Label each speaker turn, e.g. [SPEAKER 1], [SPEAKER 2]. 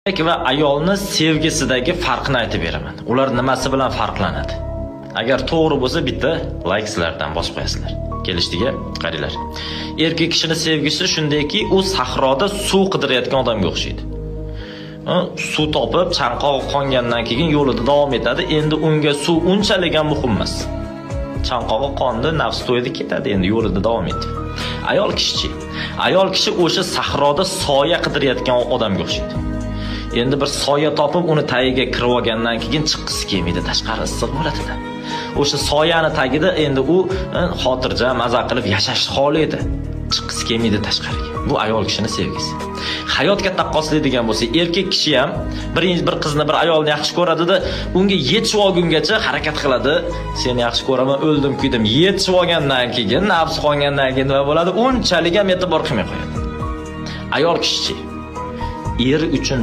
[SPEAKER 1] Erkak va ayolni sevgisidagi farqni aytib beraman. Ular nimasi bilan farqlanadi? Agar to'g'ri bo'lsa, bitta like sizlardan bosib qo'yasizlar. Kelishdikmi? Qaranglar. Erkak kishini sevgisi shundayki, u sahroda suv qidirayotgan odamga o'xshaydi. Suv topib, chanqog'i qongandan keyin yo'lida davom etadi. Endi unga suv unchalik ham muhim emas. Chanqog'i qondi, nafs to'ydi, ketadi endi yo'lida davom etib. Ayol kishichi? Ayol kishi o'sha sahroda soya qidirayotgan odamga o'xshaydi. Endi bir soya topib, uni tagiga kirib olgandan keyin chiqqisi kelmaydi, tashqari issiq bo'ladida. O'sha soyani tagida endi u xotirjam, maza qilib yashashni xohlaydi. Chiqqisi kelmaydi tashqariga. Bu ayol kishini sevgisi. Hayotga taqqoslaydigan bo'lsa, erkak kishi ham bir qizni, bir ayolni yaxshi ko'radida, unga yetishib olgungacha harakat qiladi. Seni yaxshi ko'raman, o'ldim, kuydim. Yetishib olgandan keyin, nafs qongandan keyin nima bo'ladi? Unchalik ham e'tibor qilmay qo'yadi. Ayol kishichi? Eri uchun